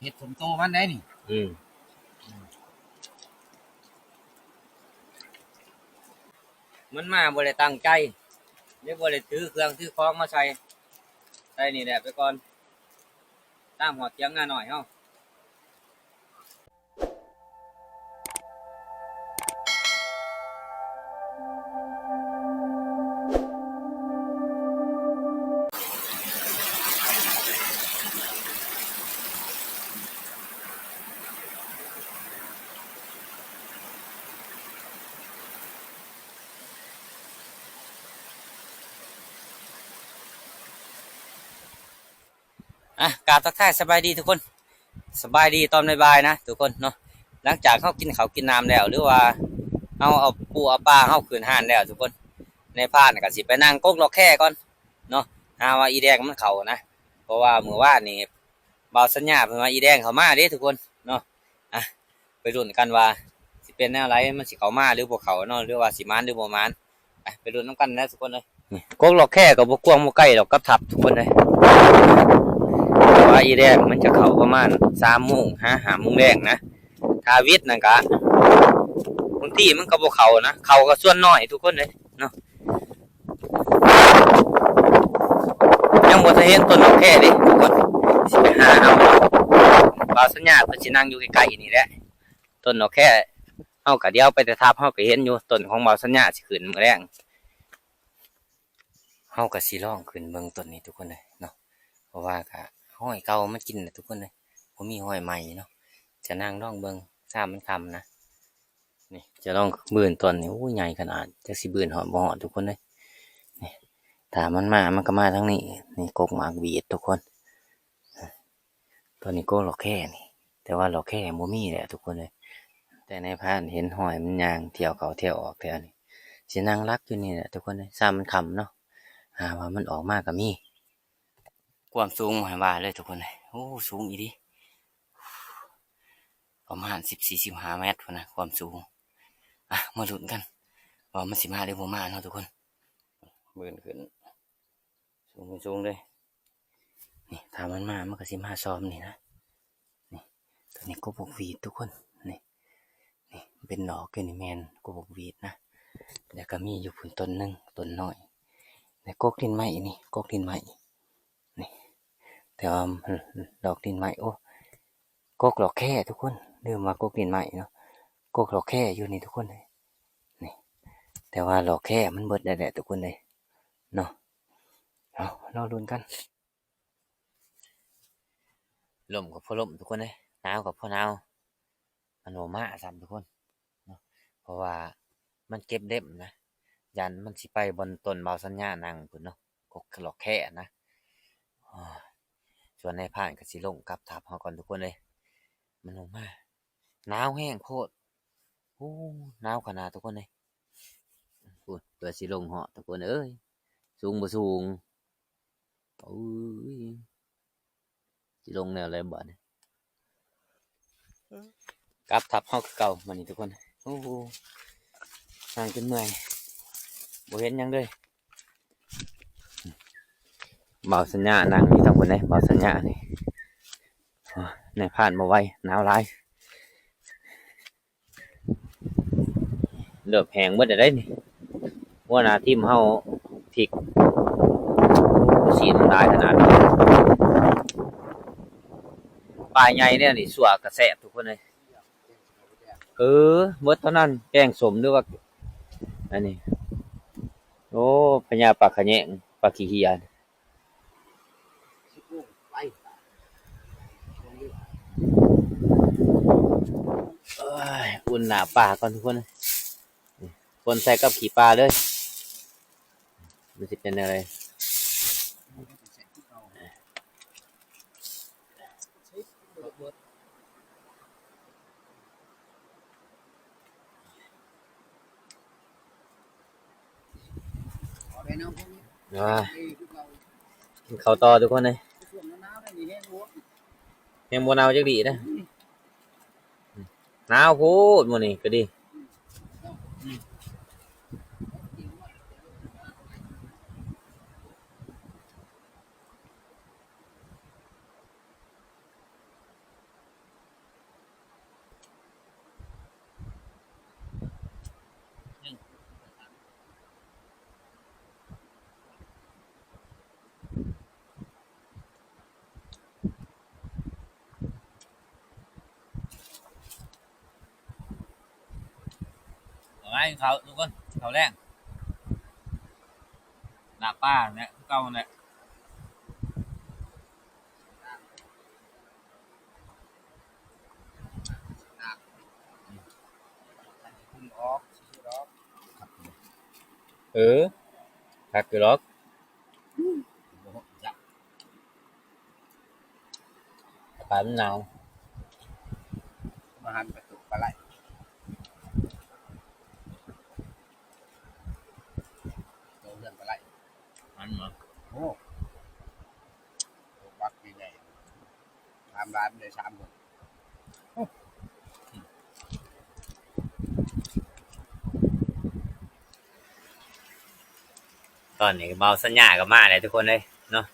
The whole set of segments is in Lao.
ເຮັດສົມໂຕມັນໄດ໋ນີ້. ອືມ ມັນມາບໍ່ໄດ້ຕັ້ງໃຈ ເລີຍບໍ່ໄດ້ຖືເຄື່ອງຖືຂອງມາໃສ່ ໃສ່ນີ້ແຫຼະໄປກ່ອນ ຕາມຮອດຖຽງນານ້ອຍເຮົາ. ອ່ະ ກາບທັກທາຍສະບາຍດີທຸກຄົນ ສະບາຍດີຕອນບ່າຍໆນະທຸກຄົນເນາະ. ຫຼັງຈາກເຮົາກິນເຂົ້າກິນນ້ຳແລ້ວ ຫຼືວ່າເຮົາເອົາປູເອົາປາເຮົາຂຶ້ນຮ້ານແລ້ວທຸກຄົນ ນາຍພານກໍຊິໄປນັ່ງກົກຫຼອກແຄກ່ອນເນາະ ຫາວ່າອີແດງມັນເຂົ້ານະ. ເພາະວ່າມື້ວານນີ້ບ່າວສັນຍາເພິ່ນວ່າອີແດງເຂົ້າມາເດ້ທຸກຄົນເນາະ. ອ່ະ ໄປລຸ້ນກັນວ່າຊິເປັນແນວໃດ ມັນຊິເຂົ້າມາຫຼືບໍ່ເຂົ້າເນາະ ຫຼືວ່າຊິໝານຫຼືບໍ່ໝານ. ໄປ ໄປລຸ້ນນຳກັນນະທຸກຄົນເອີຍ. ນີ້ ກົກຫຼອກແຄກໍບໍ່ກວ້າງບໍ່ໄກດອກກັບທັບທຸກຄົນເອີຍ ແຕ່ວ່າອີແດງມັນຈະເຂົ້າປະມານສາມໂມງຫາຫ້າໂມງແລງນະ. ຖ້າວິດນັ້ນກະບາງທີມັນກໍບໍ່ເຂົ້ານະ ເຂົ້າກໍສ່ວນໜ້ອຍທຸກຄົນເອີຍເນາະ. ຍັງບໍ່ທັນເຫັນຕົ້ນດອກແຄເດ້ທຸກຄົນ ຊິໄປຫາເອົາເນາະ. ບ່າວສັນຍາເພິ່ນຊິນັ່ງຢູ່ໃກ້ໆນີ້ແຫຼະ ຕົ້ນດອກແຄ ເຮົາກະດຽວໄປແຕ່ທັບ ເຮົາກະເຫັນຢູ່ ຕົ້ນຂອງບ່າວສັນຍາຊິຂຶ້ນມື້ແລງ. ເຮົາກະຊິລອງຂຶ້ນເບິ່ງຕົ້ນນີ້ທຸກຄົນເອີຍເນາະ ເພາະວ່າກະຮອຍເກົ່າມັນກິນແຫຼະທຸກຄົນເອີຍ ບໍ່ມີຮອຍໃໝ່ເນາະ. ຈະນັ່ງລອງເບິ່ງ ຊາມມັນຄ່ຳນະ. ນີ້ ຈະລອງບືນຕົ້ນນີ້ ໂອ້ຍ ໃຫຍ່ຂະໜາດ ຈັກຊິບືນຮອດບໍ່ຮອດທຸກຄົນເອີຍ. ນີ້ ຖ້າມັນມາ ມັນກໍມາທາງນີ້. ນີ້ ກົກໝາກຫວີດທຸກຄົນ. ຕອນນີ້ກໍຫຼອກແຄນີ້ ແຕ່ວ່າຫຼອກແຄບໍ່ມີແຫຼະທຸກຄົນເອີຍ. ແຕ່ນາຍພານເຫັນຮອຍມັນຍ່າງທ່ຽວເຂົ້າທ່ຽວອອກແຖວນີ້ ຊິນັ່ງຫຼັກຢູ່ນີ້ແຫຼະທຸກຄົນເອີຍ ຊາມມັນຄ່ຳເນາະ ຫາວ່າມັນອອກມາກໍມີ. ຄວາມສູງບໍ່ໃຫ້ວ່າເລີຍທຸກຄົນເອີຍ ໂອ້ ສູງອີ່ຫຼີ ປະມານສິບສີ່ ສິບຫ້າແມັດພຸ້ນນະ ຄວາມສູງ. ອ່ະ ມາລຸ້ນກັນວ່າມັນຊິມາຫຼືບໍ່ມາເນາະທຸກຄົນ. ບືນຂຶ້ນ ສູງເປັນສູງເລີຍ. ນີ້ ຖ້າມັນມາ ມັນກໍຊິມາຊອມນີ້ນະ. ນີ້ ຕົວນີ້ກົກບັກຫວີດທຸກຄົນ. ນີ້ ນີ້ເປັນດອກຢູ່ນີ້ ແມ່ນກົກບັກຫວີດນະ. ແລ້ວກໍມີຢູ່ພຸ້ນຕົ້ນໜຶ່ງ ຕົ້ນນ້ອຍ. ໃນກົກຕີນໄມ້ນີ້ ກົກຕີນໄມ້ນີ້ ແຕ່ວ່າດອກຕີນໄມ້. ໂອ້ ກົກຫຼອກແຄທຸກຄົນ ລືມວ່າກົກຕີນໄມ້ເນາະ. ກົກຫຼອກແຄຢູ່ນີ້ທຸກຄົນເອີຍ ນີ້ ແຕ່ວ່າຫຼອກແຄມັນເບິດແລ້ວແຫຼະທຸກຄົນເອີຍເນາະ. ເອົາ ລໍລຸ້ນກັນ. ລົມກໍພໍລົມທຸກຄົນເອີຍ ໜາວກໍພໍໜາວ ມັນບໍ່ມາຊ້ຳທຸກຄົນເນາະ ເພາະວ່າມັນເກັບເລັມນະ ຢ້ານມັນຊິໄປບ່ອນຕົ້ນບ່າວສັນຍານັ່ງພຸ້ນເນາະ ກົກຫຼອກແຄນະ. ສ່ວນນາຍພານກໍຊິລົງກັບທັບເຮົາກ່ອນທຸກຄົນເອີຍ ມັນບໍ່ມາ. ໜາວແຮງໂພດ ໂອ້ ໜາວຂະໜາດທຸກຄົນເອີຍ. ພຸ້ນ ເພື່ອຊິລົງເຫາະທຸກຄົນເອີຍ ສູງບໍ່ສູງ. ໂອ້ຍ ຊິລົງແນວໃດບາດນີ້ ກັບທັບເຮົາຄືເກົ່າບາດນີ້ທຸກຄົນ. ໂອ້ໂຫ ນັ່ງຈົນເມື່ອຍ ບໍ່ເຫັນຫຍັງເລີຍ. ບ່າວສັນຍານັ່ງຢູ່ທາງພຸ້ນເດ້ ບ່າວສັນຍານີ້. ໂອ້ຍ ນາຍພານບໍ່ໄຫວ ໜາວຫຼາຍ. ເລີ່ມແຫ້ງເບິດແລ້ວເດ້ນີ້ ຫົວໜ້າທີມເຮົາພິກ. ໂອ້ ຊີ້ນຫຼາຍຂະໜາດ ປາໃຫຍ່ແນວນີ້ ຊົ່ວກະແຊບທຸກຄົນເອີຍ. ເອີ ເບິດເທົ່ານັ້ນ ແກງສົ້ມ ຫຼືວ່າອັນນີ້. ໂອ້ ພະຍາປາຂະແຍງ ປາຂີ້ເຫຍ. ເອີຍ ອຸ່ນໜ້າປາກ່ອນທຸກຄົນ ຄົນໃສ່ກັບຂີ້ປາເລີຍ ມັນຊິເປັນແນວໃດ. ອ່າ ກິນເຂົ້າຕໍ່ທຸກຄົນເອີຍ ແຮງບໍ່ໜາວຈັກດີ້ເດ້ ໜາວໂພດມື້ນີ້ກໍດີ. ມາກິນເຂົ້າທຸກຄົນ ເຂົ້າແລງ ລາບປາແຫຼະ ຄືເກົ່າແຫຼະ. ເອີ ຄັກຢູ່ດອກ. ອາກາດມັນໜາວ ມາຫັນປະຕູປາໄຫຼ ໂຕເຮືອນປາໄຫຼ ມັນບໍ່ ໂອ້ ໂຕບັກໃຫຍ່ໆ ສາມລ້ານໄດ້ສາມຄົນ. ຕອນນີ້ບ່າວສັນຍາກໍມາແລ້ວທຸກຄົນເອີຍເນາະ.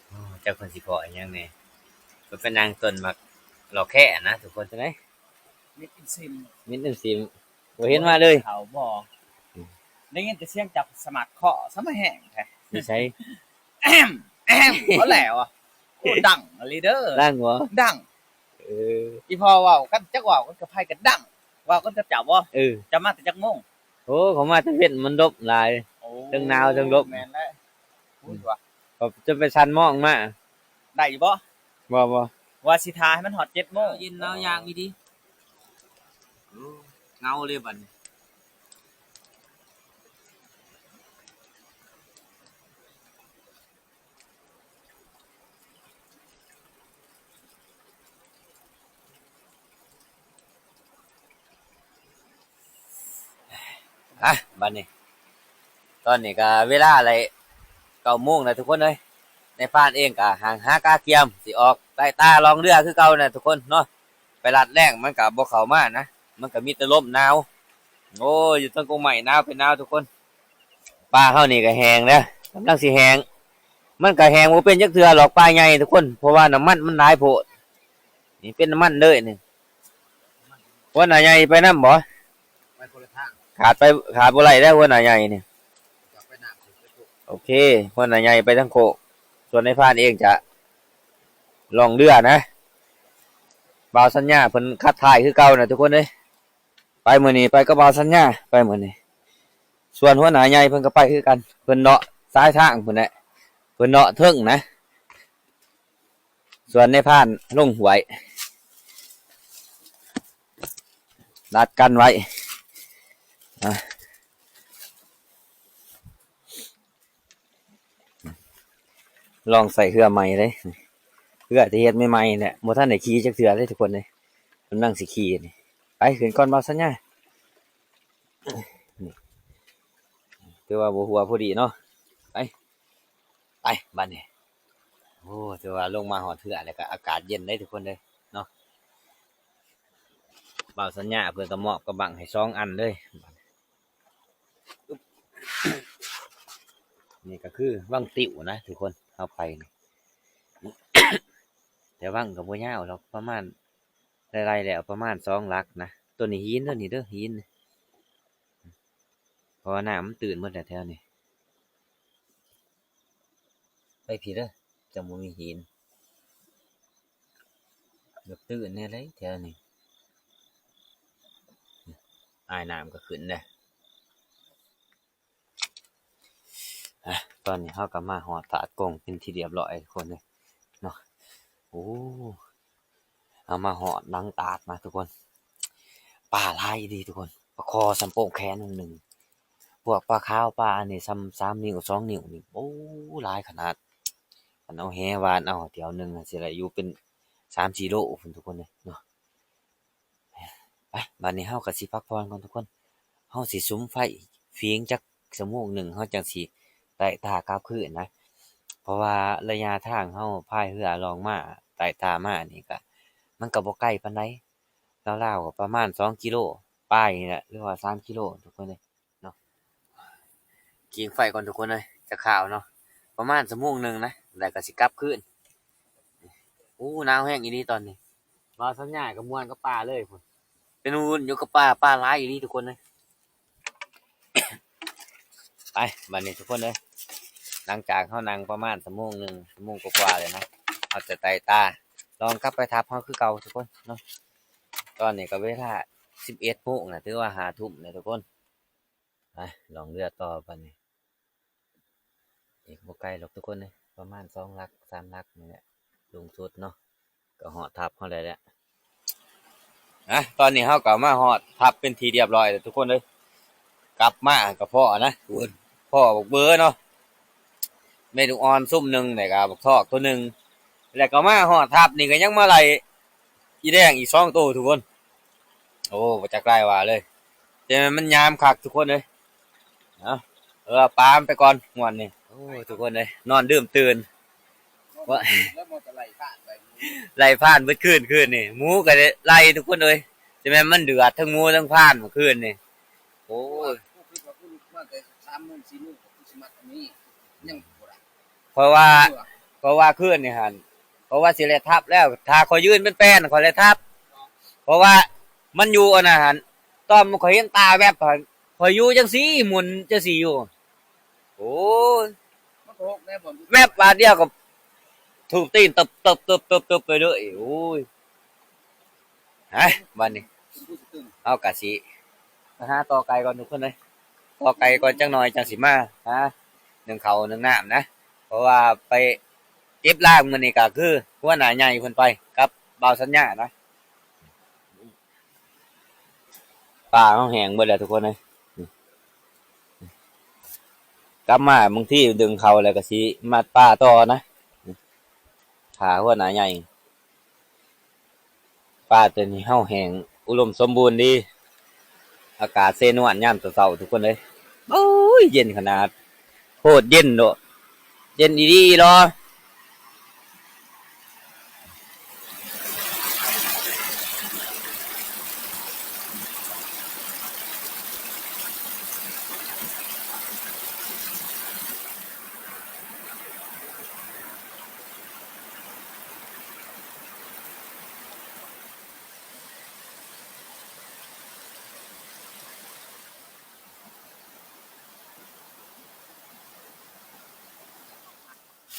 ໂອ້ ຈັກເພິ່ນຊິພໍ້ອີ່ຫຍັງແດ່ ເພິ່ນໄປນັ່ງຕົ້ນໝາກຫຼໍ່ແຄນະທຸກຄົນ. ຈັ່ງໃດ ມິດອິນຊິມ ມິດອິນຊິມ ບໍ່ເຫັນມາເລີຍ ເຂົາບໍ່ ອືມ ໄດ້ຍິນແຕ່ສຽງຈັບສະໝາກເຄາະ ສະມາແຫ້ງແທ້ ຢູ່ໃສ? ແອ້ມ ແອ້ມ ເອົາແລ້ວ ໂອ້ ດັງອີ່ຫຼີເດີ ດັງບໍ່? ດັງ. ເອີ ອີ່ພໍ່ເວົ້າກັນ ຈັກເວົ້າກັນກັບໃຜກໍດັງ ເວົ້າກັນກັບເຈົ້າບໍ່? ເອີ ເຈົ້າມາແຕ່ຈັກໂມງ? ໂອ້ ເຂົາມາແຕ່ເວັນ ມັນລົມຫຼາຍ ໂອ້ ເທິງໜາວເທິງລົມ ແມ່ນແຫຼະ. ອືມ ວ່າ ກໍຈະໄປສັນມອງມາ ໄດ້ຢູ່ບໍ່? ບໍ່ ບໍ່ ວ່າຊິຖ້າໃຫ້ມັນຮອດເຈັດໂມງ ເຢັນໜາວຢາກອີ່ຫຼີ ໂອ້ ເຫງົາເລີຍບັດນີ້. ອ່ະ ບັດນີ້ ຕອນນີ້ກໍເວລາໄດ້ເກົ້າໂມງແລ້ວທຸກຄົນເອີຍ. ນາຍພານເອງກໍຫາ ຫາກາກຽມ ຊິອອກໄຕ່ຕາລ່ອງເຮືອຄືເກົ່ານະທຸກຄົນເນາະ. ໄປລັດແລ້ງມັນກໍບໍ່ເຂົ້າມານະ ມັນກໍມີແຕ່ລົມໜາວ. ໂອ້ຍ ຢູ່ເທິງກົງໄມ້ໜາວເປັນໜາວທຸກຄົນ. ປ່າເຮົານີ້ກໍແຫ້ງແລ້ວ ກຳລັງຊິແຫ້ງ ມັນກໍແຫ້ງບໍ່ເປັນຈັກເທື່ອດອກ ປ່າໃຫຍ່ທຸກຄົນ ເພາະວ່ານ້ຳມັນມັນຫຼາຍໂພດ. ນີ້ເປັນນ້ຳມັນເລີຍນີ້. ຫົວໜ້າໃຫຍ່ໄປນຳບໍ່? ໄປຄົນລະທາງ ຂາດໄປ ຂາດບໍ່ໄດ້ແລ້ວ ຫົວໜ້າໃຫຍ່ນີ້. ຈະໄປນຳ ໂອເຄ ຫົວໜ້າໃຫຍ່ໄປທາງໂຄກ ສ່ວນນາຍພານເອງຈະລ່ອງເຮືອນະ. ບ່າວສັນຍາເພິ່ນຂັບຖ່າຍຄືເກົ່ານະທຸກຄົນເອີຍ. ໄປມື້ນີ້ໄປກັບບ່າວສັນຍາ ໄປມື້ນີ້ ສ່ວນຫົວໜ້າໃຫຍ່ເພິ່ນກໍໄປຄືກັນ ເພິ່ນເລາະສາຍທາງພຸ້ນແຫຼະ ເພິ່ນເລາະເທິງນະ. ສ່ວນນາຍພານລົງຫ້ວຍ ລັດກັນໄວ້ ອາ ລອງໃສ່ເຮືອໃໝ່ເດ້ ເຮືອທີ່ເຮັດໃໝ່ໆແຫຼະ ບໍ່ທັນໄດ້ຂີ່ຈັກເທື່ອເດ້ທຸກຄົນເດ້. ກຳລັງຊິຂີ່ນີ້ ໄປຂຶ້ນກ່ອນບ່າວສັນຍາ. ນີ້ ຖືວ່າບໍ່ຮົ່ວພໍດີເນາະ ໄປ ໄປບາດນີ້. ໂອ້ ຖືວ່າລົງມາຮອດເຮືອແລ້ວກໍອາກາດເຢັນເດ້ທຸກຄົນເດ້ເນາະ. ບ່າວສັນຍາເພິ່ນກໍມອບກະບັງໃຫ້ສອງອັນເລີຍ. ນີ້ກໍຄືວັງຕິວນະທຸກຄົນ ເຮົາໄປນີ້ ແຕ່ວັງກໍບໍ່ຍາວດອກ ປະມານ ໄລ່ໆແລ້ວປະມານສອງຫຼັກນະ. ໂຕນີ້ຫີນ ໂຕນີ້ເດີ ຫີນ ເພາະວ່ານ້ຳມັນຕື້ນໝົດແລ້ວແຖວນີ້. ໄປພີ້ເດີ ຈັ່ງບໍ່ມີຫີນ ຢາກຕື້ນແດ່ເລີຍແຖວນີ້ ອ້າຍນ້ຳກໍຂຶ້ນເດ້. ອ່ະ ຕອນນີ້ເຮົາກໍມາຮອດທາດກົງເປັນທີ່ລຽບຮ້ອຍທຸກຄົນເອີຍເນາະ. ໂອ້ ເຮົາມາຮອດຫຼັງຕາດມາທຸກຄົນ ປາຫຼາຍອີ່ຫຼີທຸກຄົນ ປາຄໍ່ສ່ຳໂປ້ງແຂນໜຶ່ງ ພວກປາຂາວປາອັນນີ້ສ່ຳສາມນິ້ວສອງນິ້ວນີ້ ໂອ້ ຫຼາຍຂະໜາດ. ຄັນເອົາແຫຫວ່ານເອົາ ແຖວໜຶ່ງຊິໄດ້ຢູ່ເປັນສາມສີ່ໂລພຸ້ນທຸກຄົນເອີຍເນາະ. ໄປ ບາດນີ້ເຮົາກໍຊິພັກຜ່ອນກ່ອນທຸກຄົນ ເຮົາຊິສຸມໄຟຝິງຈັກຊົ່ວໂມງໜຶ່ງ ເຮົາຈັ່ງຊິໄຕ່ຕາກັບຄືນນະ. ເພາະວ່າໄລຍະທາງເຮົາພາຍເຮືອລ່ອງມາໄຕ່ຕາມານີ້ກະ ມັນກະບໍ່ໄກປານໃດ ລາວໆກໍປະມານສອງກິໂລປາຍນີ້ແຫຼະ ຫຼືວ່າສາມກິໂລທຸກຄົນເອີຍ. ເນາະ ຜິງໄຟກ່ອນທຸກຄົນເອີຍ ຈັກຄາວເນາະ ປະມານຊົ່ວໂມງໜຶ່ງນະ ແລ້ວກໍຊິກັບຄືນ. ໂອ້ ໜາວແຮງອີ່ຫຼີຕອນນີ້ ບ່າວສັນຍາກໍມ່ວນກັບປາເລີຍພຸ້ນ ເປັນວຸ້ນຢູ່ກັບປາ ປາຫຼາຍອີ່ຫຼີທຸກຄົນເອີຍ. ໄປ ບາດນີ້ທຸກຄົນເອີຍ ຫຼັງຈາກເຮົານັ່ງປະມານຊົ່ວໂມງໜຶ່ງ ຊົ່ວໂມງກວ່າໆແລ້ວນະ ເຮົາຈະໄຕ່ຕາລ່ອງກັບໄປທັບເຮົາຄືເກົ່າທຸກຄົນເນາະ. ຕອນນີ້ກໍເວລາ ສິບເອັດໂມງນະ ຖືວ່າຫ້າທຸ່ມແລ້ວທຸກຄົນ. ໄປລ່ອງເຮືອຕໍ່ບັດນີ້. ອີກບໍ່ໄກດອກທຸກຄົນເອີຍ ປະມານສອງຫຼັກສາມຫຼັກນີ້ແຫຼະ ສູງສຸດເນາະ ກໍຮອດທັບເຮົາໄດ້ແລ້ວ. ອະ ຕອນນີ້ເຮົາກໍມາຮອດທັບເປັນທີ່ຮຽບຮ້ອຍແລ້ວທຸກຄົນເອີຍ. ກັບມາກໍພໍ້ນະ ພໍ້ບັກເບີເນາະ ແມ່ລູກອ່ອນຊຸມໜຶ່ງ ແລ້ວກໍບັກທອກໂຕໜຶ່ງ ແລ້ວກໍມາຮອດທັບນີ້ກໍຍັງມາໄລ່ອີແດງອີກສອງໂຕທຸກຄົນ. ໂອ້ ບໍ່ຈັກຫຼາຍວ່າເລີຍ ແຕ່ມັນຍາມຄັກທຸກຄົນເອີຍ. ເອົາ ເອີ ປາມໄປກ່ອນງວດນີ້. ໂອ້ ທຸກຄົນເອີຍ ນອນດື່ມຕື່ນ ວ່າ ແລ້ວມັນກໍໄລ່ຜ່ານໄປ ໄລ່ຜ່ານເບິດຄືນ ຄືນນີ້ ໝູກໍໄດ້ໄລ່ທຸກຄົນເອີຍ. ຈະແມ່ນມັນເດືອດທັງໝູທັງຜ່ານມື້ຄືນນີ້. ໂອ້ຍ ມາແຕ່ສາມໂມງສີ່ໂມງກໍຄືຊິມາອັນນີ້ ຍັງບໍ່ໄດ້ ເພາະວ່າ ເພາະວ່າຄືນນີ້ຫັ້ນ ເພາະວ່າຊິໄດ້ທັບແລ້ວ ຖ້າຂ້ອຍຢືນເປັນແປ້ນຂ້ອຍໄດ້ທັບ ເພາະວ່າມັນຢູ່ອັນນັ້ນຫັ້ນ ຕອນຂ້ອຍເຫັນຕາແວັບຫັ້ນ ຂ້ອຍຢູ່ຈັ່ງຊີ້ ໝູນຈັ່ງຊີ້ຢູ່. ໂອ້ຍ ມັນກໍຫົກແນ່ບໍ່ ແວັບບາດດຽວກໍຖືກຕີນຕຶບໆໆໆໄປເລີຍ. ໂອ້ຍ ຮະ ບາດນີ້ເຮົາກະຊິໄປຫາຕໍ່ໄກ່ກ່ອນທຸກຄົນເອີຍ ຕໍ່ໄກ່ກ່ອນຈັກໜ່ອຍຈັ່ງຊິມາຫາໜຶ້ງເຂົ້າໜຶ້ງນ້ຳນະ ເພາະວ່າໄປເກັບລາງມື້ນີ້ກະຄືຫົວໜ້າໃຫຍ່ເພິ່ນໄປກັບບ່າວສັນຍານະ. ປາເຮົາແຫ້ງເບິດແລ້ວທຸກຄົນເອີຍ ກັບມາບາງທີດຶງເຂົ້າແລ້ວກະຊິມັດປາຕໍ່ນະ ຖ້າຫົວໜ້າໃຫຍ່. ປາຕົວນີ້ເຮົາແຫ້ງ ອຸດົມສົມບູນດີ ອາກາດເຊນວນຍາມເຊົ້າໆ ທຸກຄົນເອີຍ. ໂອ້ຍ ເຢັນຂະໜາດ ໂຄດເຢັນໂດ ເຢັນອີ່ຫຼີອີ່ຫຼໍ.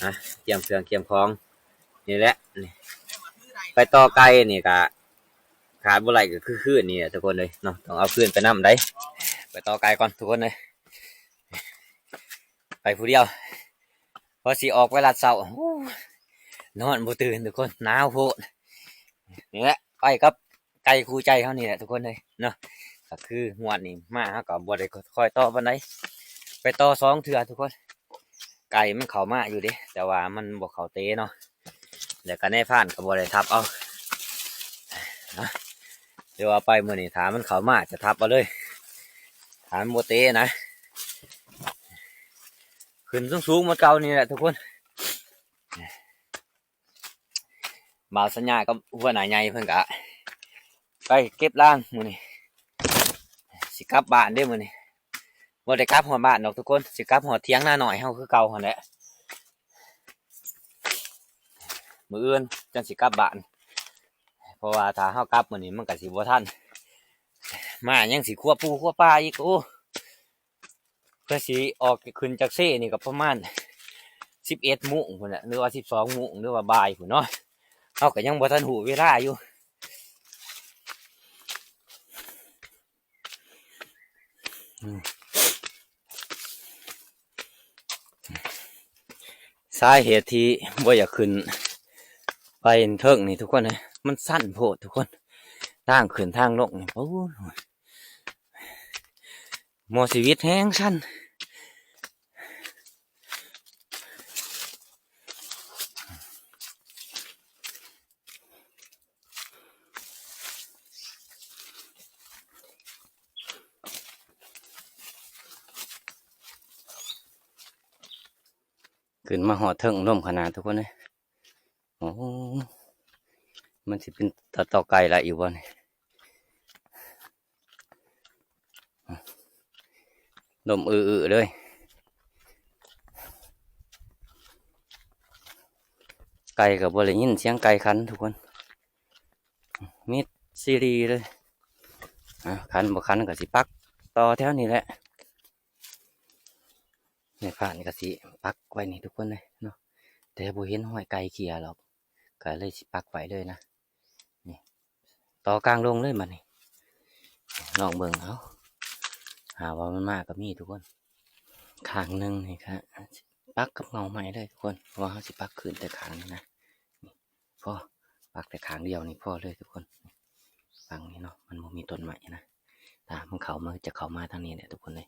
ອ່ະ ກຽມເຄື່ອງກຽມຂອງນີ້ແຫຼະ ນີ້ ໄປຕໍ່ໄກ່ນີ້ກະຂາດບໍ່ໄດ້ກໍຄືຄືນນີ້ແຫຼະທຸກຄົນເອີຍເນາະ ຕ້ອງເອົາຄືນໄປນຳໃດ໋. ໄປຕໍ່ໄກ່ກ່ອນທຸກຄົນເອີຍ ໄປຜູ້ດຽວ ພໍຊິອອກໄປລັດເຊົ້າ ໂອ້ຍ ນອນບໍ່ຕື່ນທຸກຄົນ ໜາວໂພດ. ນີ້ແຫຼະ ໄປກັບໄກ່ຄູ່ໃຈເຮົານີ້ແຫຼະທຸກຄົນເອີຍເນາະ ກໍຄືງວດນີ້ມາເຮົາກໍບໍ່ໄດ້ຄ່ອຍຕໍ່ປານໃດ ໄປຕໍ່ສອງເທື່ອທຸກຄົນ. ໄກ່ມັນເຂົ້າມາຢູ່ເດ້ ແຕ່ວ່າມັນບໍ່ເຂົ້າເຕະເນາະ ແລ້ວກໍນາຍພານກໍບໍ່ໄດ້ທັບເອົາ. ນະ ແຕ່ວ່າໄປມື້ນີ້ຖ້າມັນເຂົ້າມາຈະທັບເອົາເລີຍ ຖ້າມັນບໍ່ເຕະນະ. ຂຶ້ນສູງໆໝົດເກົ່ານີ້ແຫຼະທຸກຄົນ. ບ່າວສັນຍາກັບຫົວໜ້າໃຫຍ່ເພິ່ນກະໄປເກັບລາງມື້ນີ້ ຊິກັບບ້ານເດ້ມື້ນີ້. ບໍ່ໄດ້ກັບຮອດບ້ານດອກທຸກຄົນ ຊິກັບຮອດຖຽງນານ້ອຍເຮົາຄືເກົ່າຫັ້ນແຫຼະ ມື້ອື່ນຈັ່ງຊິກັບບ້ານ ເພາະວ່າຖ້າເຮົາກັບມື້ນີ້ມັນກະຊິບໍ່ທັນ ມາຍັງຊິຄົວປູຄົວປາອີກ. ໂອ້ ເພື່ອຊິອອກຂຶ້ນຈາກເຊນີ້ກໍປະມານສິບເອັດໂມງພຸ້ນແຫຼະ ຫຼືວ່າສິບສອງໂມງ ຫຼືວ່າບ່າຍພຸ້ນເນາະ ເຮົາກໍຍັງບໍ່ທັນຮູ້ເວລາຢູ່. ສາເຫດທີ່ບໍ່ຢາກຂຶ້ນໄປເທິງນີ້ທຸກຄົນເອີຍ ມັນຊັນໂພດທຸກຄົນ ທາງຂຶ້ນທາງລົງນີ້ ໂອ້ຍ ໝໍຊີວິດແຮງຊັນ. ຂຶ້ນມາຮອດເທິງ ລົມຂະໜາດທຸກຄົນເອີຍ. ໂອ້ ມັນຊິເປັນຕາຕໍ່ໄກ່ຫຼາຍຢູ່ບໍ່ນີ້? ລົມອື້ໆເລີຍ ໄກ່ກໍບໍ່ໄດ້ຍິນສຽງໄກ່ຂັນທຸກຄົນ ມິດຊີລີເລີຍ. ອາ ຂັນບໍ່ຂັນກໍຊິປັກຕໍ່ແຖວນີ້ແຫຼະ. ແມ່ພານກໍຊິປັກໄວ້ນີ້ທຸກຄົນເລີຍເນາະ ແຕ່ບໍ່ເຫັນຮອຍໄກ່ເຂ່ຍດອກ ກໍເລີຍຊິປັກໄວ້ເລີຍນະ. ນີ້ ຕໍ່ກາງລົງເລີຍບາດນີ້. ລອງເບິ່ງເອົາ ຖ້າວ່າມັນມາກໍມີທຸກຄົນ. ຂ້າງໜຶ່ງນີ້ກະປັກກັບເຫງົ້າໄມ້ເລີຍທຸກຄົນ ເພາະວ່າເຮົາຊິປັກຂຶ້ນແຕ່ຂ້າງນີ້ນະ. ພໍ ປັກແຕ່ຂ້າງດຽວນີ້ພໍເລີຍທຸກຄົນ. ຝັ່ງນີ້ເນາະ ມັນບໍ່ມີຕົ້ນໄມ້ນະ ຖ້າມັນເຂົ້າ ມັນຈະເຂົ້າມາທາງນີ້ແຫຼະທຸກຄົນເອີຍ.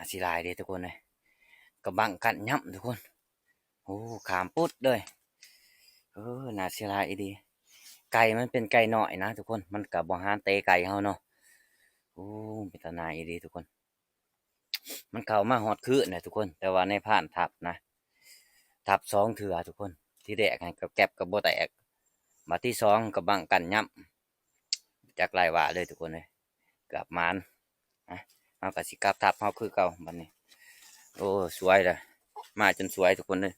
ຊິຫຼາຍເດ້ທຸກຄົນເອີຍ ກະບັງກັ້ນຫຍ້ຳທຸກຄົນ. ໂອ້ ຂ້າມປຸດເລີຍ. ເອີ ໜ້າເສຍດາຍອີ່ຫຼີ. ໄກ່ມັນເປັນໄກ່ນ້ອຍນະທຸກຄົນ ມັນກະບໍ່ຫານເຕະໄກ່ເຮົາເນາະ. ໂອ້ ເປັນຕາໜ່າຍອີ່ຫຼີທຸກຄົນ. ມັນເຂົ້າມາຮອດຄືນນະທຸກຄົນ ແຕ່ວ່ານາຍພານທັບນະ ທັບສອງເທື່ອທຸກຄົນ. ທີແລກຫັ້ນກະແກັບກະບໍ່ແຕກ ບາດທີສອງກະບັງກັ້ນຫຍ້ຳ ຈັກຫຼາຍວ່າເລີຍທຸກຄົນເອີຍ. ເກືອບໝານ. ອະ ເຮົາກະຊິກັບທັບເຮົາຄືເກົ່າບັດນີ້. ໂອ້ ສວຍລະ ມາຈົນສວຍທຸກຄົນເອີຍ.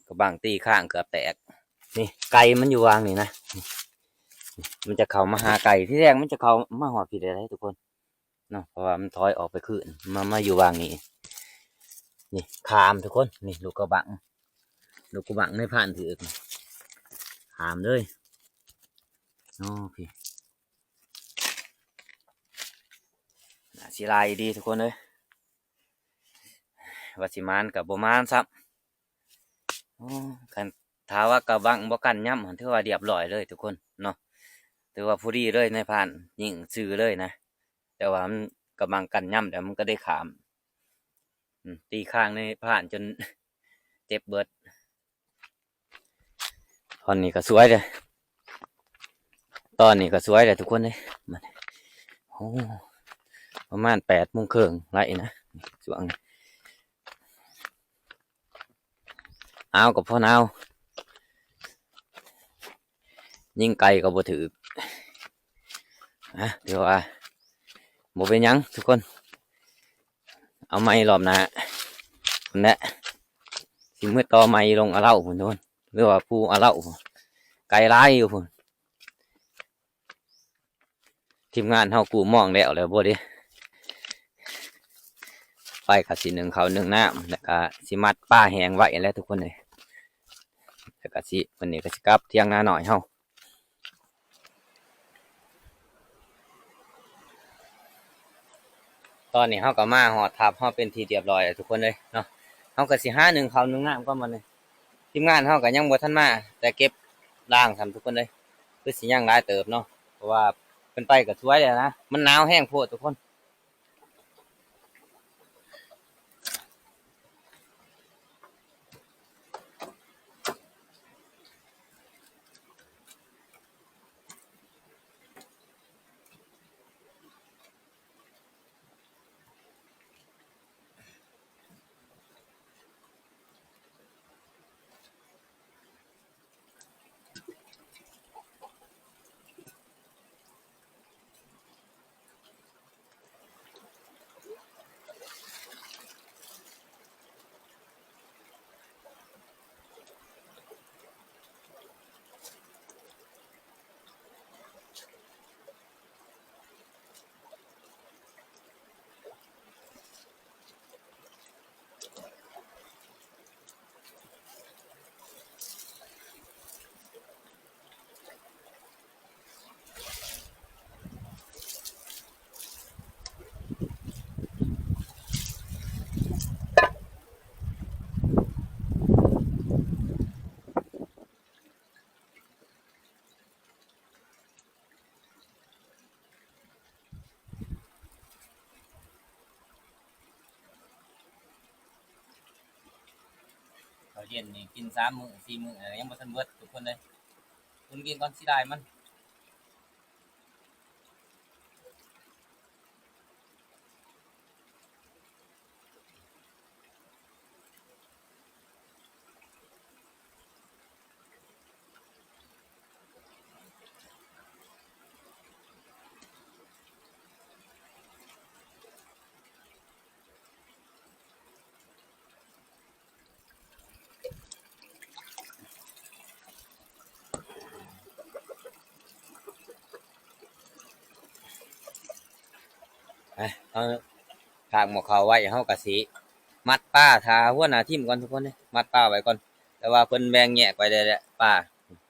ກະບັງຕີຄ້າງເກືອບແຕກ. ນີ້ໄກ່ມັນຢູ່ຫວ່າງນີ້ນະ ມັນຈະເຂົ້າມາຫາໄກ່. ທີແລກມັນຈະເຂົ້າມາຮອດພີ້ເດ້ທຸກຄົນເນາະ ເພາະວ່າມັນຖອຍອອກໄປຄືນ ມາ ມາຢູ່ຫວ່າງນີ້. ນີ້ຂ້າມທຸກຄົນ ນີ້ລູກກະບັງ ລູກກະບັງນາຍພານຖືກ ຂ້າມເລີຍ. ໂອເຄ ໜ້າເສຍດາຍອີ່ຫຼີທຸກຄົນເອີຍ. ວ່າຊິໝານກະບໍ່ໝານຊ້ຳ. ໂອ້ ຄັນຖ້າວ່າກະບັງບໍ່ກັ້ນຫຍ້ຳຫັ້ນ ຖືວ່າລຽບລ້ອຍເລີຍທຸກຄົນເນາະ ຖືວ່າພໍດີເລີຍ ນາຍພານຍິງຊື່ເລີຍນະ. ແຕ່ວ່າມັນກະບັງກັ້ນຫຍ້ຳແລ້ວມັນກະໄດ້ຂ້າມ ອືມ ຕີຄ້າງນາຍພານຈົນເຈັບເບິດ. ຕອນນີ້ກະສວຍເດ້ ຕອນນີ້ກະສວຍເດ້ທຸກຄົນເດ້. ໂອ້ ປະມານແປດໂມງເຄິ່ງໄລ່ນະ ຊ່ວງ ໜາວກະພໍໜາວ ຍິງໄກ່ກະບໍ່ຖືກ. ອະ ຖືວ່າບໍ່ເປັນຫຍັງທຸກຄົນ ເອົາໃໝ່ລອບໜ້າພຸ້ນແຫຼະ ຊິມາຕໍ່ໃໝ່ລົງອະເລົາພຸ້ນທຸກຄົນ ຫຼືວ່າພູອະເລົາ ໄກ່ຫຼາຍຢູ່ພຸ້ນ. ທີມງານເຮົາກູ້ມອງແລ້ວແລ້ວບໍ່ເດ້ ໄປກະຊິໜຶ້ງເຂົ້າໜຶ້ງນ້ຳ ແລ້ວກະຊິມັດປາແຫ້ງໄວ້ແຫຼະທຸກຄົນເອີຍ. ແລ້ວກະຊິ ມື້ນີ້ກະຊິກັບຖຽງນານ້ອຍເຮົາ. ຕອນນີ້ເຮົາກະມາຮອດທັບເຮົາເປັນທີ່ລຽບລ້ອຍແລ້ວທຸກຄົນເອີຍເນາະ. ເຮົາກະຊິຫາໜຶ້ງເຂົ້າໜຶ້ງນ້ຳກ່ອນບັດນີ້. ທີມງານເຮົາກະຍັງບໍ່ທັນມາ ແຕ່ເກັບລາງຊ້ຳທຸກຄົນເອີຍ ຄືຊິຍັງຫຼາຍເຕີບເນາະ ເພາະວ່າເພິ່ນໄປກະສວຍແລ້ວນະ ມັນໜາວແຮງໂພດທຸກຄົນ. ເຂົ້າເຢັນນີ້ກິນສາມມື້ສີ່ມື້ແລ້ວ ຍັງບໍ່ທັນເບິດທຸກຄົນເອີຍ. ຄົນກິນກ່ອນຊິໄດ້ມັນ. ໄປ ເຮົາຖາກໝໍ້ເຂົ້າໄວ້ ເຮົາກະຊິມັດປາຖ້າຫົວໜ້າທີມກ່ອນທຸກຄົນເດ້ ມັດປາໄວ້ກ່ອນ. ແຕ່ວ່າເພິ່ນແບ່ງແຍກໄວ້ແລ້ວແຫຼະ ປາ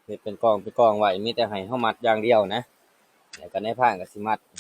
ເຮັດເປັນກອງເປັນກອງໄວ້ ມີແຕ່ໃຫ້ເຮົາມັດຢ່າງດຽວນະ ແລ້ວກະນາຍພານກະຊິມັດ. ເ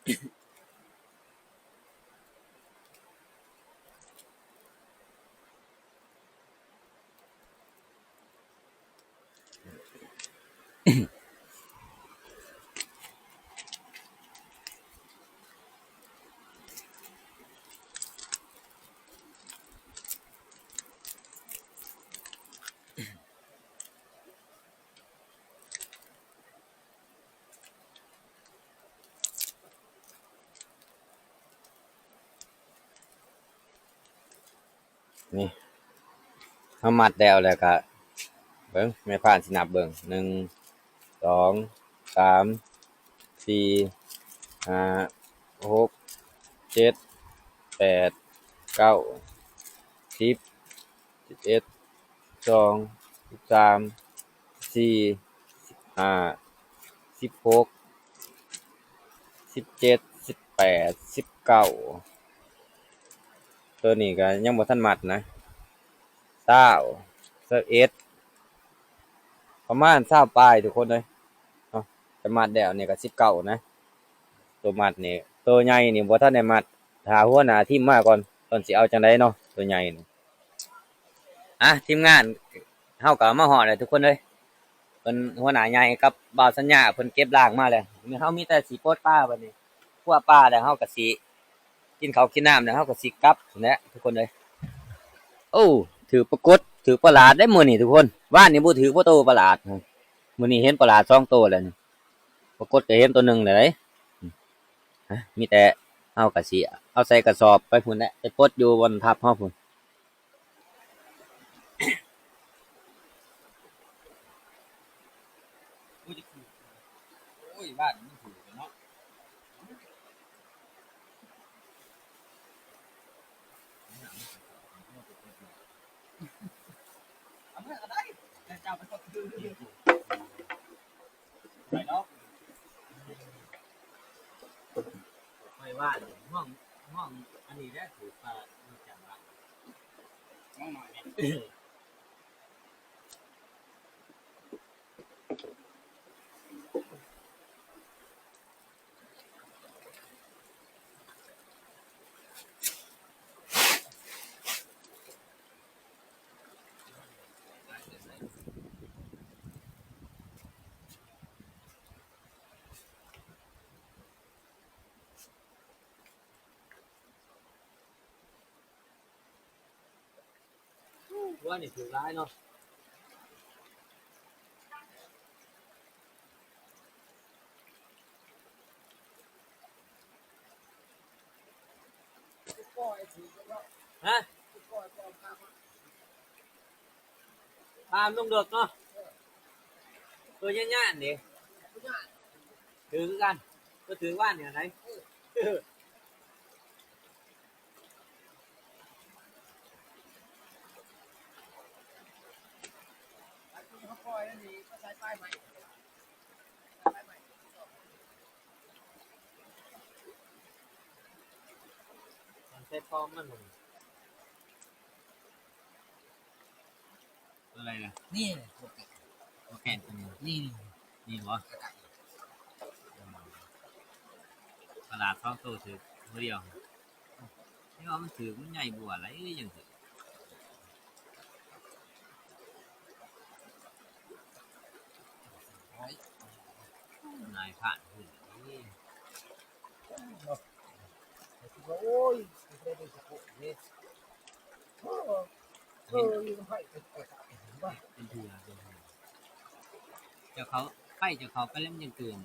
ນີ້ ເຮົາມັດແລ້ວ ແລ້ວກະເບິ່ງ ແມ່ພານຊິນັບເບິ່ງ ໜຶ່ງ ສອງ ສາມ ສີ່ ຫ້າ ຫົກ ເຈັດ ແປດ ເກົ້າ ສິບ ສິບເອັດ ສິບສອງ ສິບສາມ ສິບສີ່ ສິບຫ້າ ສິບຫົກ ສິບເຈັດ ສິບແປດ ສິບເກົ້າ ໂຕນີ້ກະຍັງບໍ່ທັນມັດນະ ຊາວ ຊາວເອັດ ປະມານຊາວປາຍທຸກຄົນເອີຍເນາະ ແຕ່ມັດແລ້ວນີ້ກະສິບເກົ້ານະ ໂຕມັດນີ້ ໂຕໃຫຍ່ນີ້ບໍ່ທັນໄດ້ມັດ ຖ້າຫົວໜ້າທີມມາກ່ອນ ເພິ່ນຊິເອົາຈັ່ງໃດເນາະ ໂຕໃຫຍ່ນີ້. ອ່ະ ທີມງານເຮົາກໍມາຮອດແລ້ວທຸກຄົນເອີຍ ເພິ່ນຫົວໜ້າໃຫຍ່ກັບບ່າວສັນຍາເພິ່ນເກັບລ້າງມາແລ້ວ ເຮົາມີແຕ່ຊິປົດປາບັດນີ້ ຄົວປາແລ້ວເຮົາກໍຊິກິນເຂົ້າກິນນ້ຳແລ້ວເຮົາກໍຊິກັບແຫຼະທຸກຄົນເອີຍ. ໂອ້ ຖືກປາກົດ ຖືກປາຫຼາດເດ້ມື້ນີ້ທຸກຄົນ ວານນີ້ບໍ່ຖືກບໍ່ໂຕປາຫຼາດ ມື້ນີ້ເຫັນປາຫຼາດສອງໂຕແລ້ວນີ້ ປາກົດກໍເຫັນໂຕໜຶ່ງແລ້ວເດ້. ຮະ ມີແຕ່ເຮົາກະຊິເອົາໃສ່ກະສອບໄປພຸ້ນແຫຼະ ໄປປົດຢູ່ບ່ອນທັບເຮົາພຸ້ນ. ໂອ້ຍ ບ້ານມັນຖືກເນາະ ເອົາເມືອກະໄດ້ ແຕ່ເຈົ້າໄປກົດຄື ໄປເນາະ ຂ້ອຍວ່າຫ້ອງ ຫ້ອງອັນນີ້ແຫຼະຖືກກວ່າຢູ່ຈັງຫວະ ຫ້ອງນ້ອຍນີ້. ວ່ານີ້ຖືກຫຼາຍເນາະ ຮະ? ປາມັນລົງເດິກເນາະ ໂຕຍານໆເດ້ ຖືກຄືກັນ ກໍຖືກວ່ານີ້ໄດ໋. ມັນໃສ່ປ້ອມມັນ ຕົວໃດລະ? ນີ້ ໂອເຄ ໂອເຄ ຕົວນີ້ ນີ້ ນີ້ບໍ່? ປາຫຼາດສອງໂຕຖືກໂຕດຽວ ແຕ່ວ່າມັນຖືກ ມັນໃຫຍ່ກວ່າຫຼາຍ ຍັງຖືກ ນາຍພານຂຶ້ນນີ້. ໂອ້ຍ ເປັນເທື່ອ ເປັນເທື່ອ ເຈົ້າເຂົ້າ ໄປ ເຈົ້າເຂົ້າໄປແລ້ວມັນຍັງຕື່ນ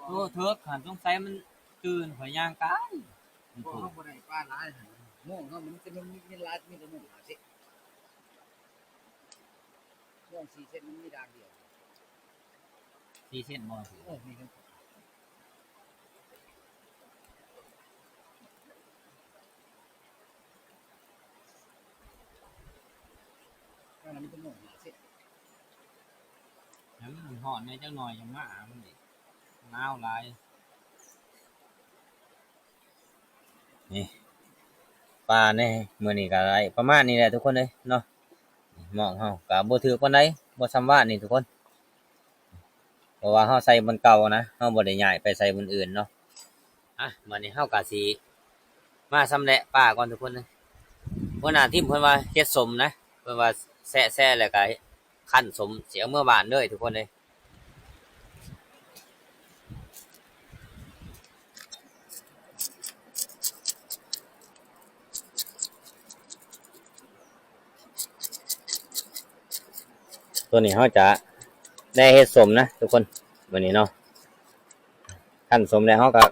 ໂອ້ ເທີກຫັ້ນ ສົງໄສມັນຕື່ນ ຂ້ອຍຍ່າງກາຍ ມັນໂພດ ບໍ່ໄດ້ປາຫຼາຍຫັ້ນ ໂມງເຮົາມັນຈະມີຫຼາຍ ມີແຕ່ໂມງຫ້າສິບ ໂມງສີ່ເຊັນ ມັນມີດາງດຽວ ສີ່ເຊັນບໍ່? ເອີ ມີເງິນ ອັນນັ້ນມັນຈະໂມງຫ້າສິບ ໃຫ້ມັນຮ້ອນແດ່ຈັກໜ່ອຍຈັ່ງມາ ມັນນີ້ໜາວຫຼາຍ. ນີ້ ປາໃນມື້ນີ້ກໍໄດ້ປະມານນີ້ແຫຼະທຸກຄົນເອີຍເນາະ ມອງເຮົາກໍບໍ່ຖືກປານໃດ ບໍ່ສ່ຳວານນີ້ທຸກຄົນ ແບ ະວ່າເຮົາໃສ່ບ່ອນເກົ່ານະ ເຮົາບໍ່ໄດ້ຍ້າຍໄປໃສ່ບ່ອນອື່ນເນາະ. ອ່ະ ບາດນີ້ເຮົາກະຊິມາຊຳແຫຼະປາກ່ອນທຸກຄົນເດີ. ຫົວໜ້າທີມເພິ່ນວ່າເຮັດສົ້ມນະ ເພິ່ນວ່າແຊະໆ ແລ້ວກະຄັ້ນສົ້ມ ຊິເອົາເມືອບ້ານເດີທຸກຄົນເດີ. ໂຕນີ້ເຮົາຈະໄດ້ເຮັດສົ້ມນະທຸກຄົນ ບາດນີ້ເນາະ. ຄັ້ນສົ້ມແລ້ວເຮົາກະ